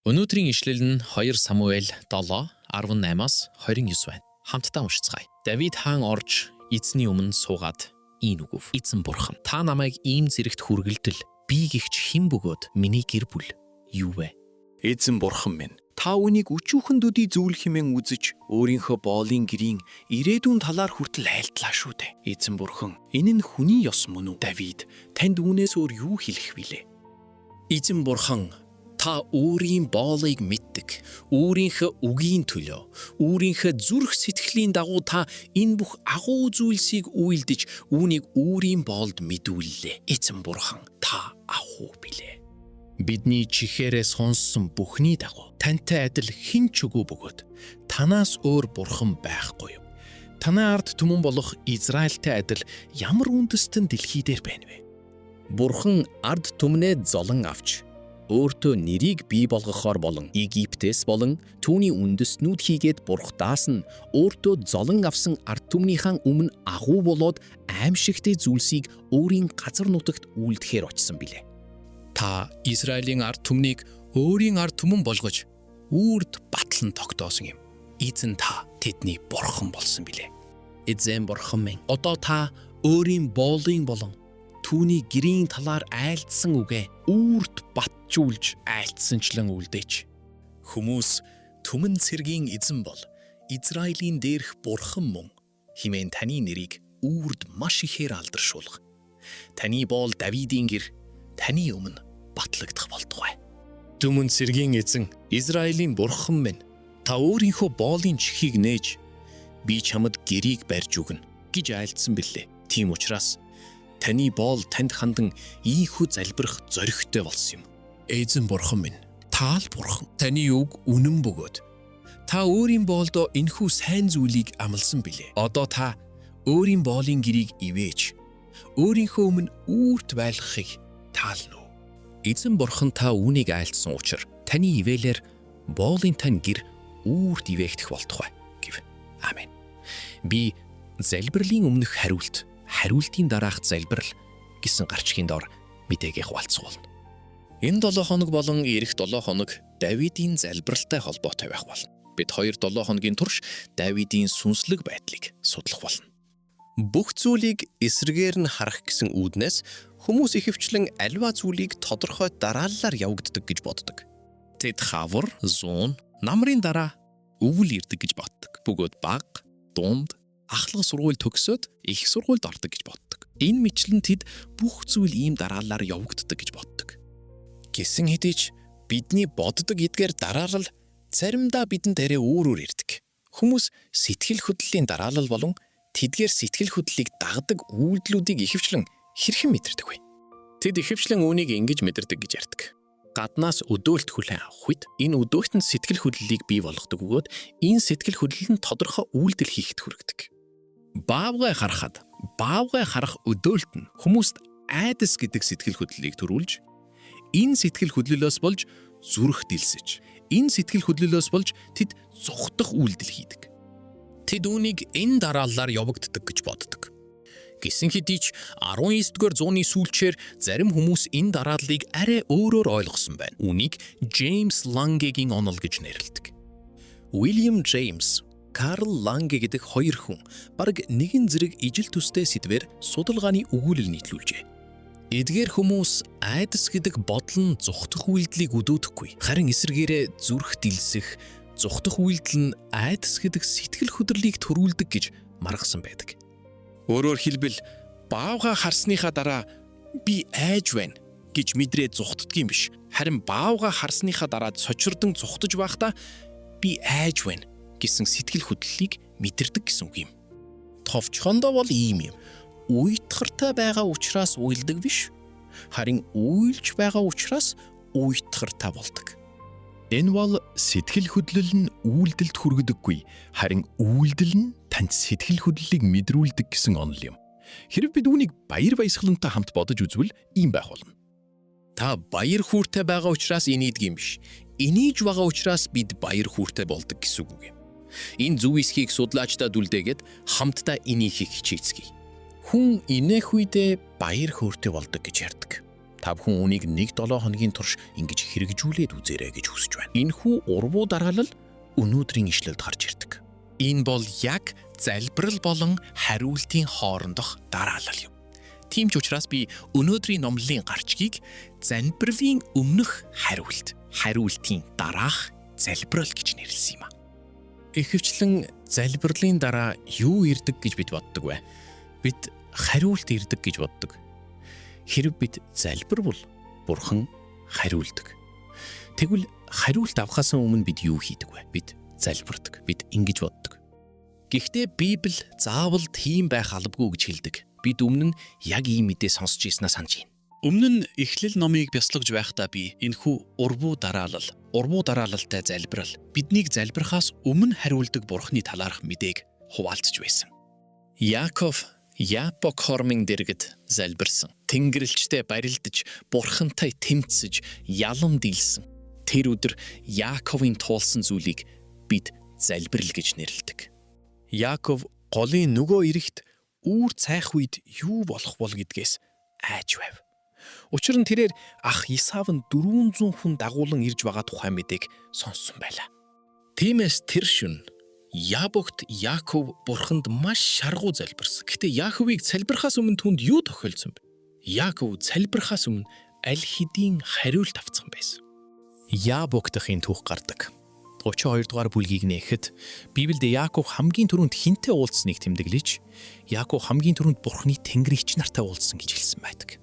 Өнөөдрийн ишлэл нь 2 Самуэль 7:18-аас 29 байна. Хамтдаа уншицгаая. Давид хаан орж эзний өмнө суугаад ийм үгүв. Эзэн бурхан, та намайг ийм зэрэгт хүргэлтэл би гихч хэн бөгөөд миний гэр бүл юу вэ? Эзэн бурхан минь, та үүнийг өчүүхэн төдий зүйл хэмээн үзэж, өөрийнхөө боолын гэрийн ирээдүйн талаар хүртэл айлтлаа шүү дээ. Эзэн бурхан, энэ нь хүний ёс мөн үү? Давид, танд үүнээс өөр юу хэлэх вүлээ? Эзэн бурхан, та өөрийн боолыг мэддэг. Өөрийнхөө үгийн төлөө, өөрийнхөө зүрх сэтгэлийн дагуу та энэ бүх агуу зүйлсийг үйлдэж, үүнийг өөрийн боолд мэдүүллээ. Эзэн бурхан, та агуу билээ. Бидний чихээрээ сонссон бүхний дагуу тантай адил хэн ч үгүй бөгөөд танаас өөр бурхан байхгүй юм. Танай ард түмэн болох Израильтай адил ямар үндэстэн дэлхий дээр байна вэ? Бурхан ард түмнээ золон авч өөртөө нэрийг бий болгохоор болон Египтээс болон түүний үндэстнүүд хийгээд бурхтаас нь өөртөө золон авсан ард түмнийхэн өмнө агуу болоод аимшигтэй зүйлсийг өөрийн газар нутагт үйлдэхээр очсон билээ. Та Израилийн ард түмнийг өөрийн ард түмэн болгож үрд батлан тогтоосон юм. Эзэн та тэдний бурхан болсон билээ. Эзэн бурхан минь, одоо та өөрийн боолын болон түүний гэрийн талаар айлдсан үгээ үүрт батжуулж айлдсанчлан үлдээч. Хүмүүс түмэн цэргийн эзэн бол Израилийн дээрх бурхан мөн хэмээн таны нэрийг үүрд маш ихээр алдаршуулга. Таны боол Давидын гэр таны өмнө батлагдах болтугай. Түмэн цэргийн эзэн Израилийн бурхан минь, та өөрийнхөө боолын чихийг нээж би чамд гэрийг барьж өгнө гэж айлдсан билээ. Тийм учраас таны боол танд хандан ийнхүү залбирах зоригтой болсон юм. Эзэн бурхан минь, та л бурхан. Таны үг үнэн бөгөөд та өөрийн боолдоо энэхүү сайн зүйлийг амласан билээ. Одоо та өөрийн боолын гэрийг ивээж өөрийнхөө өмнө үүрт байлгахыг таална уу? Эзэн бурхан та үүнийг айлдсан учраас таны ивэлэр боолын тань гэр үүрт ивээгдэх болтугай гэв. Амен. Би залбирлын өмнөх хариулт, хариултын дараах залбирал гэсэн гарчгийн дор мэдээгээ хуваалцах болно. Энэ 7 хоног болон ирэх 7 хоног Давидын залбиралтай холбоотой байх болно. Бид 2 7 хоногийн турш Давидын сүнслэг байдлыг судлах болно. Бүх зүйлийг эсрэгээр нь харах гэсэн үүднээс хүмүүс ихэвчлэн аливаа зүйлийг тодорхой дарааллаар явагддаг гэж боддог. Тэд хавар, зуун, намрын дараа өвөл ирдэг гэж боддог. Бөгөөд бага, дунд, ахлах сургууль төгсөөд их сургуульд ордог гэж боддог. Энэ мэтлэн тэд бүх зүйл ийм дарааллаар явагддаг гэж боддог. Гэсэн хэдий ч бидний боддог эдгээр дараалал заримдаа бидэнд арай өөр өөр ирдэг. Хүмүүс сэтгэл хөдлөлийн дараалал болон тэдгээр сэтгэл хөдлөлийг дагдаг үйлдэлүүдийг ихэвчлэн хэрхэн мэдэрдэг вэ? Тэд ихэвчлэн үүнийг ингэж мэдэрдэг гэж ярьдаг. Гаднаас өдөөлт хүлээн авах үед энэ өдөөлт нь сэтгэл хөдлөлийг бий болгодог бөгөөд энэ сэтгэл хөдлөл нь тодорхой үйлдэл хийхэд хүргэдэг. Баавгай харахад баавгай харах өдөөлт нь хүмүүст айдас гэдэг сэтгэл хөдлөлийг төрүүлж энэ сэтгэл хөдлөлөөс болж зүрх дэлсэж энэ сэтгэл хөдлөлөөс болж тэд зугтах үйлдэл хийдэг. Тэд үүнийг энэ дарааллаар явагддаг гэж боддог. Гэсэн хэдий ч 19-р зууны сүүлчээр зарим хүмүүс энэ дарааллыг арай өөрөөр ойлгосон байна. Үүнийг Джеймс Лангегийн онол гэж нэрлэдэг. Уильям Джеймс, Карл Ланге гэдэг хоёр хүн бараг нэгэн зэрэг ижил төстэй сэдвээр судалгааны өгүүлэл нийтлүүлжээ. Эдгээр хүмүүс айдас гэдэг бодол нь зугтах үйлдэлийг өдөөдөхгүй. Харин эсрэгээрээ зүрх дэлсэх, зугтах үйлдэл нь айдас гэдэг сэтгэл хөдлөлийг төрүүлдэг гэж маргасан байдаг. Өөрөөр хэлбэл баавгай харсныхаа дараа би айж байна гэж мэдрээ зугтдаг юм биш. Харин баавгай харсныхаа дараа цочирдон зугтаж байхдаа би айж байна гэсэн сэтгэл хөдлөлийг мэдэрдэг гэсэн үг юм. Товчхондоо бол ийм юм. Уйтгартай байгаа учраас уйлдаг биш. Харин уйлж байгаа учраас уйтгартай болдог. Энэ бол сэтгэл хөдлөл нь үйлдэлд хүргэдэггүй, харин үйлдэл нь танд сэтгэл хөдлөлийг мэдрүүлдэг гэсэн онол юм. Хэрэв бид үүнийг баяр баясгалантай хамт бодож үзвэл ийм байх болно. Та баяр хөөртэй байгаа учраас инээдэг юм биш. Инээж байгаа учраас бид баяр хөөртэй болдог гэсэн үг юм. Энэ зөв эсхийг судлаачдад үлдээгээд хамтдаа инээхийг хичээцгээе. Хүн инээх үедээ баяр хөөртэй болдог гэж ярьдаг. Та бүхэн үүнийг нэг 7 хоногийн турш ингэж хэрэгжүүлээд үзээрэй гэж хүсэж байна. Энэхүү урвуу дараалал өнөөдрийн ишлэлд гарч ирдэг. Энэ бол яг залбирал болон хариултын хоорондох дараалал юм. Тийм ч учраас би өнөөдрийн номлолын гарчгийг залбирлын өмнөх хариулт, хариултын дараах залбирал гэж нэрлэсэн юм а. Ихэвчлэн залбирлын дараа юу ирдэг гэж бид боддог вэ? Бид хариулт ирдэг гэж боддог. Хэрв бид залбирвал Бурхан хариулдаг. Тэгвэл хариулт авахаас өмнө бид юу хийдэг вэ? Бид залбирдаг. Бид ингэж боддог. Гэхдээ Библи заавал тийм байх албагүй гэж хэлдэг. Бид өмнө нь яг ийм мэдээ сонсч ирснээ санаж байна. Өмнө нь Эхлэл номыг бясалгаж байхдаа би энэхүү урвуу дараалал, урвуу дараалалтай залбирал, биднийг залбирахаас өмнө хариулдаг Бурхны талаарх мэдээг хуваалцж байсан. Яаков Япок хормын дэргэд залбирсан. Тэнгэрлэгчтэй барилдаж, бурхантай тэмцэж, ялам дийлсэн. Тэр өдөр Яаковын туулсан зүйлийг бид залбирал гэж нэрлэдэг. Яаков голын нөгөө эрэгт үүр цайх үед юу болох бол гэдгээс айж байв. Учир нь тэрээр ах Исав нь 400 хүн дагуулан ирж байгаа тухай мэдээг сонссон байлаа. Тиймээс тэр шөнө Ябогт Яаков бурханд маш шаргуу залбирсан. Гэхдээ Яаковыг залбирхаас өмнө түүнд юу тохиолдсон бэ? Яаков залбирхаас өмнө аль хэдийн хариулт авцсан байсан. Ябогтын түүх гардаг. 32 дугаар бүлгийг нээхэд Библиэд Яаков хамгийн түрүүнд хэнтэй уулзсныг тэмдэглэж, Яаков хамгийн түрүүнд Бурхны Тэнгэр эгч нартай уулзсан гэж хэлсэн байдаг.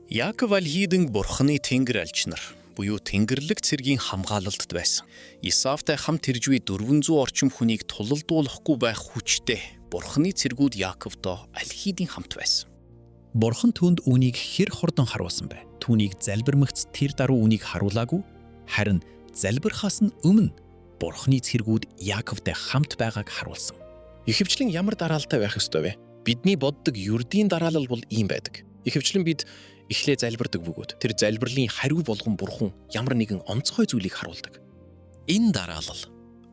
Яаков аль хэдийн Бурхны Тэнгэр альч нар буюу Тэнгэрлэг цэргийн хамгаалалтад байсан. Исавтай хамт ирж буй 400 орчим хүнийг тулалдуулахгүй байх хүчтэй Бурхны цэргүүд Яаковтой аль хэдийн хамт байсан. Бурхан түүнд үүнийг хэр хурдан харуулсан бэ? Түүнийг залбирмагц тэр даруй үүнийг харуулаагүй, харин залбирхаас нь өмнө Бурханы цэргүүд Яаковтай хамт байгааг харуулсан. Ихэвчлэн ямар дараалалтай байх ёстой вэ? Бидний боддог ердийн дараалал бол ийм байдаг. Ихэвчлэн бид эхлээ залбирдаг бөгөөд тэр залбирлын хариу болгон бурхан ямар нэгэн онцгой зүйлийг харуулдаг. Энэ дараалал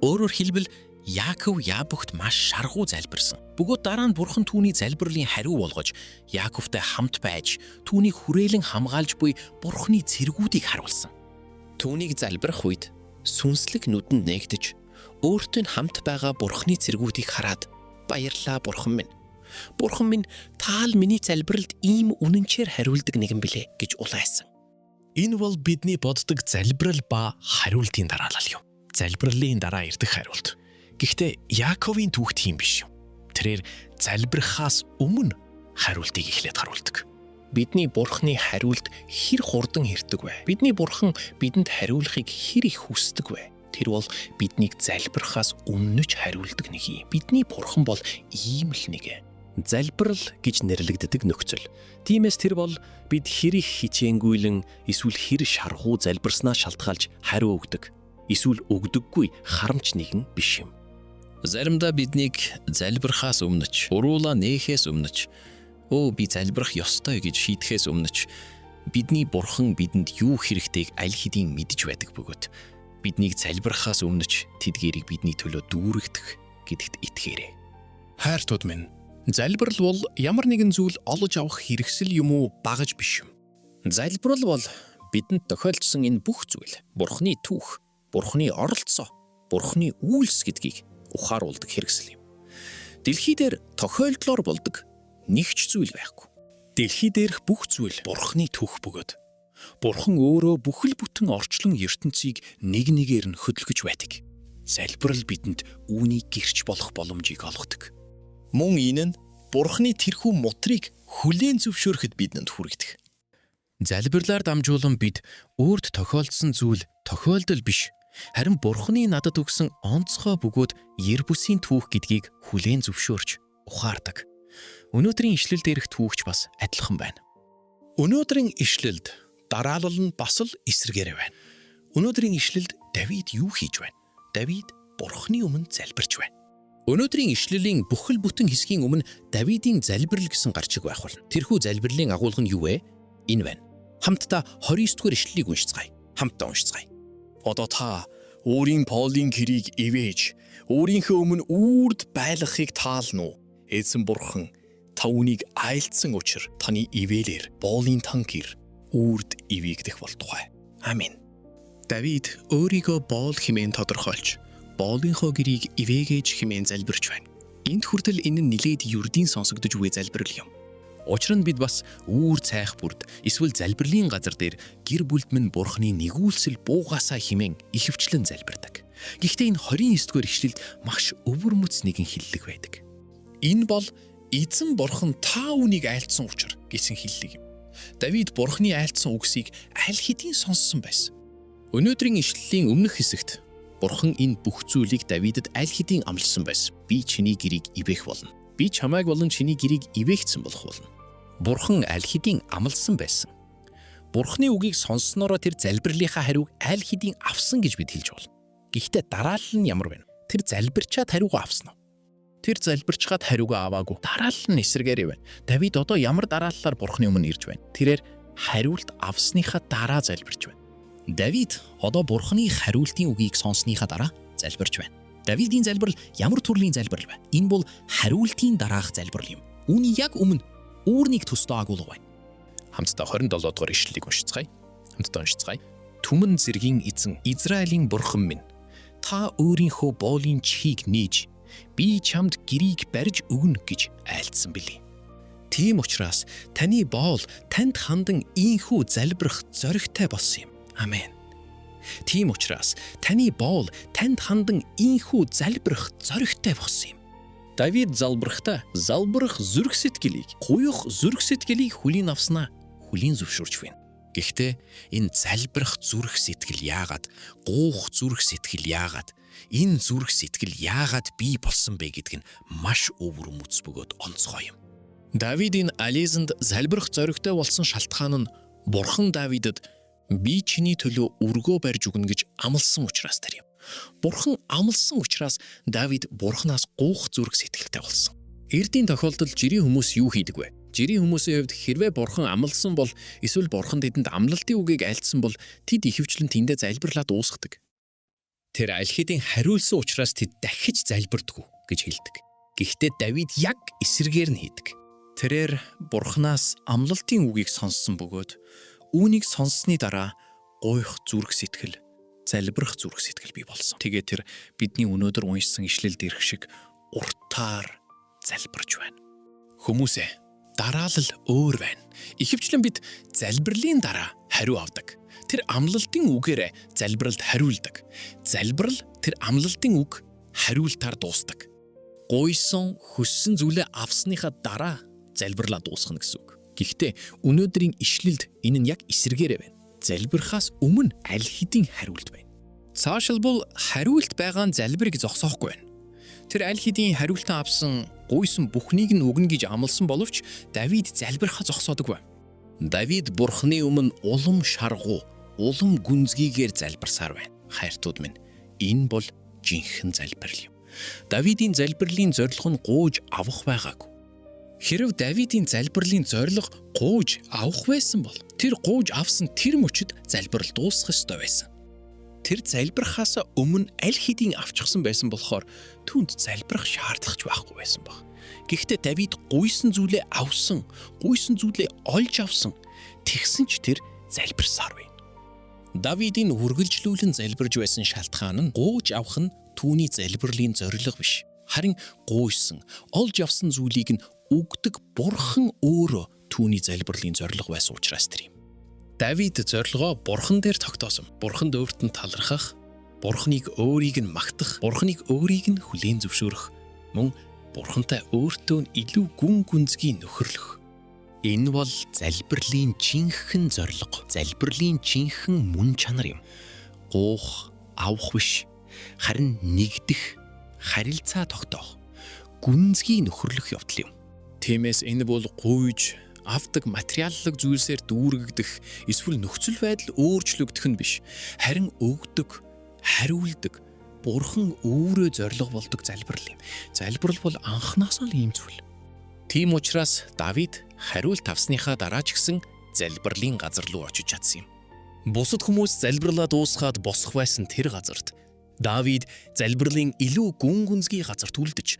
өөрөөр хэлбэл Яаков Ябогт маш шаргуу залбирсан. Бөгөөд дараа нь бурхан түүний залбирлын хариу болгож Яаковтай хамт байж түүнийг хүрээлэн хамгаалж буй бурханы цэргүүдийг харуулсан. Түүнийг залбирах үед сүнслэг нүдэнд нээгдэж өөртөө нь хамт байгаа бурханы цэргүүдийг хараад баярлаа бурхан минь. Бурхан минь таал миний залбиралд ийм үнэнчээр хариулдаг нэгэн билээ гэж улайсан. Энэ бол бидний боддог залбирал ба хариултын дараалал юм. Залбирлын дараа ирдэг хариулт. Гэхдээ Яаковын түүх тийм биш юм. Тэрээр залбирхаас өмнө хариултыг эхлээд харуулдаг. Бидний бурхны хариулт хэр хурдан ирдэг вэ? Бидний бурхан бидэнд хариулахыг хэр их хүсдэг вэ? Тэр бол биднийг залбирхаас өмнө ч хариулдаг нэг юм. Бидний бурхан бол ийм л нэг. Залбирал гэж нэрлэгддэг нөхцөл. Тиймээс тэр бол бид хэр их хичээнгүйлэн эсвэл хэр шархуу залбирснаа шалтгаалж хариу өгдөг. Эсвэл өгдөггүй харамч нэгэн биш юм. Заримдаа биднийг залбирхаас өмнө ч, уруулаа нээхээс өмнө ч, өө би залбирах ёстой гэж шийдэхээс өмнө ч бидний бурхан бидэнд юу хэрэгтэйг аль хэдийн мэдж байдаг бөгөөд биднийг залбирхаас өмнө ч тэдгээрийг бидний төлөө дүүргэх гэдэгт итгээрэй. Хайртууд минь, залбирал бол ямар нэгэн зүйл олж авах хэрэгсэл юм уу багаж биш юм. Залбирал бол бидэнд тохиолдсон энэ бүх зүйл Бурхны түүх, Бурхны оролцоо, Бурхны үйлс гэдгийг ухааруулдаг хэрэгсэл юм. Дэлхий дээр тохиолдлоор болдог нэг ч зүйл байхгүй. Дэлхий дээрх бүх зүйл Бурхны түүх бөгөөд Бурхан өөрөө бүхэл бүтэн орчлон ертөнцийг нэг нэгээр нь хөдөлгөж байдаг. Залбирал бидэнд үүнийг гэрч болох боломжийг олгодог. Мөн энэ нь Бурхны тэрхүү мутрыг хүлээн зөвшөөрөхөд бидэнд хүргэдэг. Залбирлаар дамжуулан бид өөрт тохиолдсон зүйл тохиолдол биш харин Бурхны надад өгсөн онцгой бөгөөд ер бусын түүх гэдгийг хүлээн зөвшөөрч ухаардаг. Өнөөдрийн ишлэл дээрх түүхч бас адилхан байна. Өнөөдрийн ишлэлд дараалал нь бас л эсрэгээрээ байна. Өнөөдрийн ишлэлд Давид юу хийж байна? Давид Бурхны өмнө залбирч байна. Өнөөдрийн ишлэлийн бүхэл бүтэн хэсгийн өмнө Давидын залбирал гэсэн гарчиг байх болно. Тэрхүү залбирлын агуулга нь юу вэ? Энэ байна. Хамтдаа 29 дугаар ишлэлийг уншицгаая. Хамтдаа уншицгаая. Одоо та өөрийн Полын гэрийг ивэж, өөрийнхөө өмнө үрд байлгахыг таална уу? Эзэн бурхан та үүнийг айлдсан учир таны ивэлэр боолын тан гэр үрд ивээгдэх болтугай. Амин. Давид өөрийгөө боол хэмээн тодорхойлж, боолынхоо гэрийг ивээгээч хэмээн залбирч байна. Энд хүртэл энэ нь нилээд ердийн сонсогдож буй залбирал юм. Учир нь бид бас үүр цайх бүрд эсвэл залбирлын газар дээр гэр бүлд минь бурхны нэгүүлсэл буугаасаа хэмээн ихэвчлэн залбирдаг. Гэхдээ энэ 29 дугаар ишлэлд маш өвөрмөц нэгэн хэллэг байдаг. Энэ бол эзэн бурхан та үүнийг айлтсан учир гэсэн хэллэг юм. Давид бурхны айлтсан үгсийг аль хэдийн сонссон байсан. Өнөөдрийн ишлэлийн өмнөх хэсэгт Бурхан энэ бүх зүйлийг Давидэд аль хэдийн амласан байсан. Би чиний гэрийг ивээх болно. Би чамайг болон чиний гэрийг ивээгдсэн болох болно. Бурхан аль хэдийн амласан байсан. Бурханы үгийг сонсноороо тэр залбирлынхаа хариуг аль хэдийн авсан гэж бид хэлж болно. Гэхдээ дараалал нь ямар байна? Тэр залбирчаад хариугаа авсан уу? Тэр залбирчгаад хариугаа аваагүй. Дараалал нь эсрэгээр байна. Давид одоо ямар дарааллаар бурхны өмнө ирж байна? Тэрээр хариулт авсныхаа дараа залбирч байна. Давид одоо Бурханы хариултын үгийг сонссныхаа дараа залбирч байна. Давидын залбирал ямар төрлийн залбирал вэ? Энэ бол хариултын дараах залбирал юм. Үүний яг өмнө өөр нэг төстэй агуулга байна. Хамтдаа 27 дугаар ишлэлийг уншицгаая. Хамтдаа уншицгаая. Түмэн зэргийн эзэн Израилийн бурхан минь та өөрийнхөө боолын чихийг нээж би чамд гэрийг барьж өгнө гэж айлдсан билээ. Тийм учраас таны боол танд хандан ийнхүү залбирах зоригтой болсон юм. Амен. Тийм учраас таны боол танд хандан ийнхүү залбирах зоригтой болсон юм. Давид залбирахдаа залбирах зүрх сэтгэлийг, гуйх зүрх сэтгэлийг хүлийн авснаа хүлийн зөвшөөрч байна. Гэхдээ энэ залбирах зүрх сэтгэл яагаад, гуух зүрх сэтгэл яагаад, энэ зүрх сэтгэл яагаад бий болсон бэ гэдг нь маш өвөрмөц бөгөөд онцгой юм. Давидын Ализанд залбирах зоригтой болсон шалтгаан нь Бурхан Давидад би чиний төлөө өргөө барьж өгнө гэж амласан учраас тэр юм. Бурхан амласан учраас Давид Бурханаас гуйх зүрх сэтгэлтэй болсон. Эрдийн тохиолдолд жирийн хүмүүс юу хийдэг вэ? Жирийн хүмүүсийн хувьд хэрвээ Бурхан амласан бол эсвэл Бурхан тэдэнд амлалтын үгийг айлдсан бол тэд ихэвчлэн тэндээ залбирлаа дуусгадаг. Тэр аль хэдийн хариулсан учраас тэд дахиж залбирдаггүй гэж хэлдэг. Гэхдээ Давид яг эсрэгээр нь хийдэг. Тэрээр Бурханаас амлалтын үгийг сонссон бөгөөд үүнийг сонссны дараа гуйх зүрх сэтгэл, залбирах зүрх сэтгэл бий болсон. Тэгээ тэр бидний өнөөдөр уншсан ишлэл дээрх шиг уртаар залбирч байна. Хүмүүсээ дараалал өөр байна. Ихэвчлэн бид залбирлын дараа хариу авдаг. Тэр амлалтын үгээр залбиралд хариулдаг. Залбирал тэр амлалтын үг хариултаар дуустдаг. Гуйсан, хүссэн зүйлээ авсныхаа дараа залбирлаа дуусгана гэсэн үг. Гэхдээ өнөөдрийн ишлэлд энэ нь яг эсрэгээрээ байна. Залбирхаас өмнө аль хэдийн хариулт байна. Цаашилбал хариулт байгаа нь залбирыг зогсоохгүй байна. Тэр аль хэдийн хариултаа авсан, гуйсан бүхнийг нь өгнө гэж амласан боловч Давид залбирхаа зогсоодоггүй. Давид Бурхны өмнө улам шаргуу, улам гүнзгийгээр залбирсаар байна. Хайртууд минь, энэ бол жинхэнэ залбирал юм. Давидын залбирлын зорилго нь гуйж авах байгаагүй. Хэрв Давидын залбирлын зорилго гуйж авах байсан бол тэр гуйж авсан тэр мөчид залбирал дуусгах ёстой байсан. Тэр залбирхаас өмнө аль хэдийн авчихсан байсан болохоор түүнд залбирах шаардлага ч байхгүй байсан баг. Гэхдээ Давид гуйсан зүйлээ авсан, гуйсан зүйлээ олж авсан. Тэгсэн ч тэр залбирсаар байна. Давидын үргэлжлүүлэн залбирж байсан шалтгаан нь гуйж авах нь түүний залбирлын зорилго биш. Харин гуйсан, олж авсан зүйлийг нь өгдөг бурхан өөрөө түүний залбирлын зорилго байсан учраас тэр юм. Давид зорилгоо бурхан дээр тогтоосон. Бурханд өөрт нь талархах, бурханыг өөрийг нь магтах, бурханыг өөрийг нь хүлээн зөвшөөрөх, мөн бурхантай өөртөө нь илүү гүн гүнзгий нөхөрлөх. Энэ бол залбирлын жинхэнэ зорилго, залбирлын жинхэнэ мөн чанар юм. Гуйх, авах биш, харин нэгдэх, харилцаа тогтоох, гүнзгий нөхөрлөх явдал юм. Тиймээс энэ бол гуйж авдаг материаллык зүйлсээр дүүргэгдэх эсвэл нөхцөл байдал өөрчлөгдөх нь биш. Харин өгдөг, хариулдаг Бурхан өөрөө зорилго болдог залбирал юм. Залбирал бол анхнаасаа л ийм зүйл. Тийм учраас Давид хариулт авсныхаа дараа ч гэсэн залбирлын газар руу очиж чадсан юм. Бусад хүмүүс залбирлаа дуусгаад босох байсан тэр газарт Давид залбирлын илүү гүн гүнзгий газарт үлдэж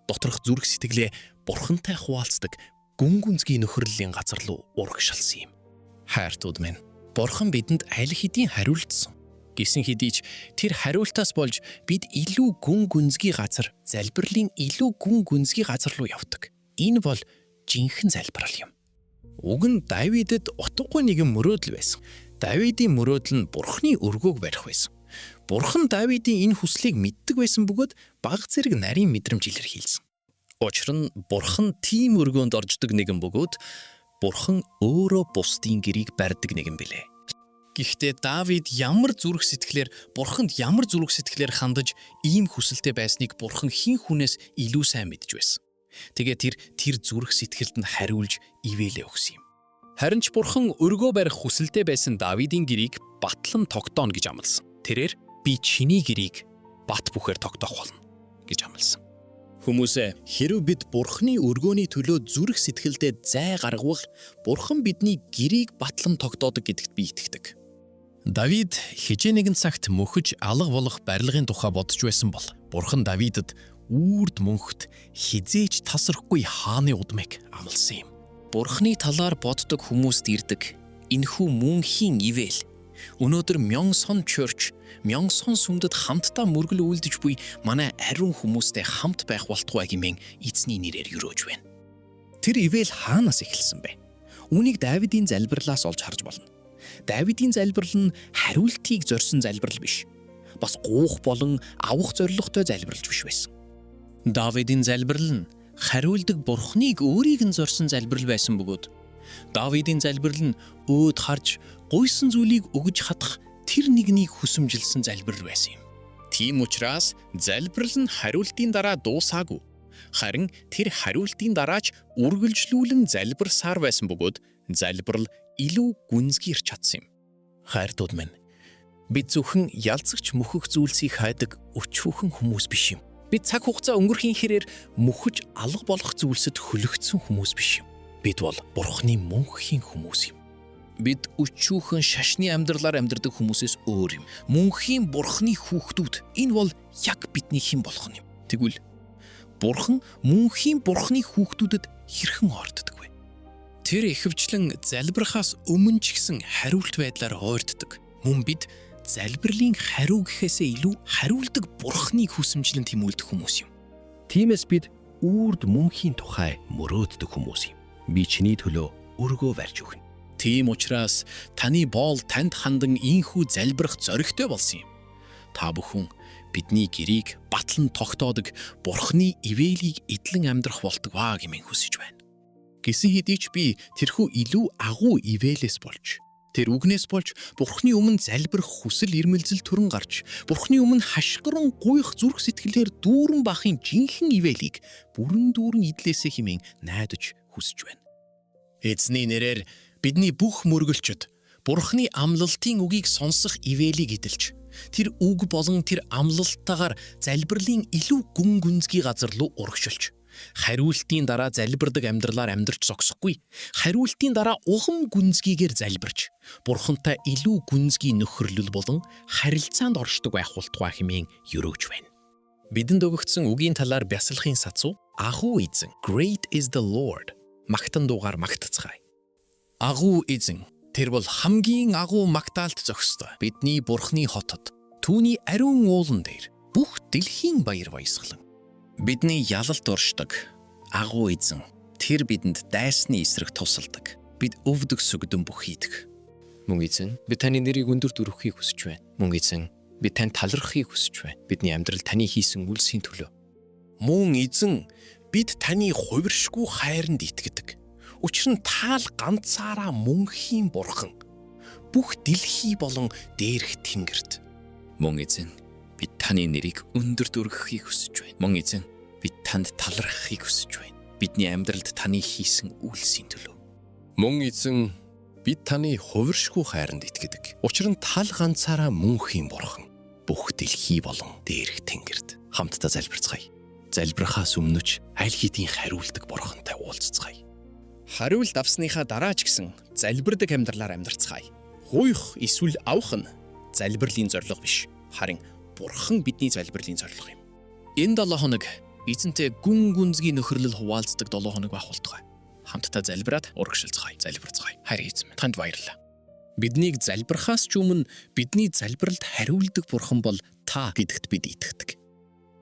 доторх зүрх сэтгэлээ бурхантай хуваалцдаг гүн гүнзгий нөхөрлөлийн газар руу урагшилсан юм. Хайртууд минь, Бурхан бидэнд аль хэдийн хариултсан. Гэсэн хэдий ч тэр хариултаас болж бид илүү гүн гүнзгий газар, залбирлын илүү гүн гүнзгий газар руу явдаг. Энэ бол жинхэнэ залбирал юм. Уг нь Давидэд утгагүй нэгэн мөрөөдөл байсан. Давидын мөрөөдөл нь Бурханы өргөөг барих байсан. Бурхан Давидын энэ хүслийг мэддэг байсан бөгөөд баг зэрэг нарийн мэдрэмж илэрхийлсэн. Учир нь Бурхан тийм өргөөнд орждог нэгэн бөгөөд Бурхан өөрөө бусдын гэрийг барьдаг нэгэн билээ. Гэхдээ Давид ямар зүрх сэтгэлээр Бурханд ямар зүрх сэтгэлээр хандаж ийм хүсэлтэй байсныг Бурхан хэн хүнээс илүү сайн мэдж байсан. Тэгээ тэр тэр зүрх сэтгэлд нь хариулж ивээлээ өгсөн юм. Харин ч Бурхан өргөө барих хүсэлтэй байсан Давидын гэрийг батлан тогтооно гэж амласан. Тэрээр би чиний гэрийг бат бөхөр тогтоох болно гэж амласан. Хүмүүсээ, хэрв бид Бурханы өргөөний төлөө зүрх сэтгэлдээ зай гаргавал Бурхан бидний гэрийг батлан тогтоодог гэдэгт би итгэдэг. Давид хижээ нэгэн цагт мөхөж алга болох барилгын тухай бодож байсан бол Бурхан Давидад үрд мөнхөд хизээч тасрахгүй хааны удмыг амласан юм. Бурханы талаар боддог хүмүүст ирдэг энэхүү мөнхийн ивэл өнөөдөр Мёнсон Church, Мёнсон сүмдэд хамтдаа мөргөл үйлдэж буй манай ариун хүмүүстэй хамт байх болтугай хэмээн эзний нэрээр өрөөж байна. Тэр ивэл хаанаас эхэлсэн бэ? Үүнийг Давидын залбирлаас олж харж болно. Давидын залбирал нь хариултыг зорьсон залбирал биш. Бас гуух болон авах зорилготой залбиралж биш байсан. Давидын залбирал нь хариулдаг Бурхныг өөрийг нь зорьсон залбирал байсан бөгөөд Давидын залбирал нь өөд харж гуйсан зүйлийг өгж хадах тэр нэгнийг хүсэмжилсэн залбирал байсан юм. Тийм учраас залбирал нь хариултын дараа дуусаагүй. Харин тэр хариултын дараач үргэлжлүүлэн залбирсаар байсан бөгөөд залбирал илүү гүнзгийрч чадсан юм. Хайртууд минь, бид зөвхөн ялцагч мөхөх зүйлсийг хайдаг өчүүхэн хүмүүс биш юм. Бид цаг хугацаа өнгөрхийн хэрээр мөхөж алга болох зүйлсэд хөлөгдсөн хүмүүс биш юм. Бид бол Бурхны мөнхийн хүмүүс юм. Бид өчүүхэн шашны амьдралаар амьдардаг хүмүүсээс өөр юм. Мөнхийн Бурхны хүүхдүүд. Энэ бол яг бидний хэн болох нь юм. Тэгвэл Бурхан мөнхийн Бурхны хүүхдүүдэд хэрхэн ойртдог вэ? Тэр ихэвчлэн залбирахаас өмнө ч гэсэн хариулт байдлаар ойртдог. Мөн бид залбирлын хариу гэхээсээ илүү хариулдаг Бурхныг хүсэмжлэн тэмүүлдэх хүмүүс юм. Тиймээс бид үрд мөнхийн тухай мөрөөддөг хүмүүс юм. Би чиний төлөө өргөө барьж өгнө. Тийм учраас таны боол танд хандан ийхүү залбирах зоригтой болсон юм. Та бүхэн бидний гэрийг батлан тогтоодог Бурхны ивэлийг эдлэн амьдрах болтугай хэмээн хүсэж байна. Гэсэн хэдий ч би тэрхүү илүү агуу ивэлээс болж тэр үгнээс болж Бурхны өмнө залбирах хүсэл эрмэлзэл төрөн гарч Бурхны өмнө хашгиран гуйх зүрх сэтгэлээр дүүрэн бахын жинхэнэ ивэлийг бүрэн дүүрэн идлээсэй хэмээн найдаж хүсэж байна. Эзний нэрээр бидний бүх мөргөлчд Бурхны амлалтын үгийг сонсох ивэлийг эдэлж тэр үг болон тэр амлалттайгаар залбирлын илүү гүн гүнзгий газар руу урагшилж хариултын дараа залбирдаг амьдралаар амьдарч зогсохгүй хариултын дараа улам гүнзгийгээр залбирч Бурхантай илүү гүнзгий нөхөрлөл болон харилцаанд оршдог байх болтугай хэмээн өрөөж байна. Бидэнд өгөгдсөн үгийн талаар бясалгахын сацуу агуу эзэн Great is the Lord магтан дуугаар магтацгаая. Агуу эзэн тэр бол хамгийн агуу магтаалт зохистой. Бидний Бурхны хотод түүний ариун уулан дээр бүх дэлхийн баяр баясгалан. Бидний ялалт уршдаг агуу эзэн тэр бидэнд дайсны эсрэг тусалдаг. Бид өвдөг сүгдэн бүхийдэг. Мөн эзэн, би таны нэрийг өндөрт өргөхийг хүсэж байна. Мөн эзэн, би танд талархахыг хүсэж байна. Бидний амьдрал таны хийсэн үйлсийн төлөө. Мөн эзэн бид таны хувиршгүй хайранд итгэдэг. Учир нь таал ганцаараа мөнхийн бурхан. Бүх дэлхий болон дээрх тэнгэрт. Мөн эзэн, би таны нэрийг өндөрт өргөхийг хүсэж байна. Мөн эзэн, би танд талархахыг хүсэж байна. Бидний амьдралд таны хийсэн үйлсийн төлөө. Мөн эзэн, бид таны хувиршгүй хайранд итгэдэг. Учир нь тал ганцаараа мөнхийн бурхан. Бүх дэлхий болон дээрх тэнгэрт хамтдаа залбирцгаая. Залбирхаас өмнө ч аль хэдийн хариулдаг бурхантай уулзцгаая. Хариулт авсныхаа дараа ч гэсэн залбирдаг амьдралаар амьдарцгаая. Гуйх эсвэл авах нь залбирлын зорилго биш. Харин Бурхан бидний залбирлын зорилго юм. Энэ 7 хоног эзэнтэй гүн гүнзгий нөхөрлөл хуваалцдаг 7 хоног байх болтугай. Хамтдаа залбираад урагшилцгаая. Залбирцгаая. Хайр эзэм, танд баярлалаа. Биднийг залбирхаас ч өмнө бидний залбиралд хариулдаг бурхан бол та гэдэгт бид итгэдэг.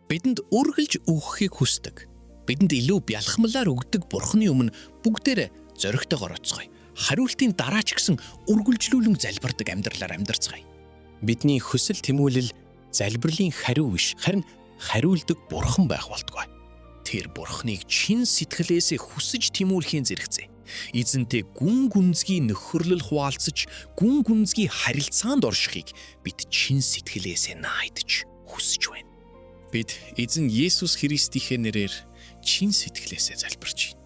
Бидэнд үргэлж өгөхийг хүсдэг. Бидэнд илүү бялхмалаар өгдөг бурханы өмнө бүгдээрээ зоригтойгоор оцгоё. Хариултын дараа ч гэсэн үргэлжлүүлэн залбирдаг амьдралаар амьдарцгаая. Бидний хүсэл тэмүүлэл залбирлын хариу биш, харин хариулдаг бурхан байх болтугай. Тэр бурхныг чин сэтгэлээсээ хүсэж тэмүүлэхийн зэрэгцээ. Эзэнтэй гүн гүнзгий нөхөрлөл хуваалцаж, гүн гүнзгий харилцаанд оршихыг бид чин сэтгэлээсээ найдаж хүсэж байна. Бид эзэн Есүс Христийнхээ нэрээр чин сэтгэлээсээ залбирч байна.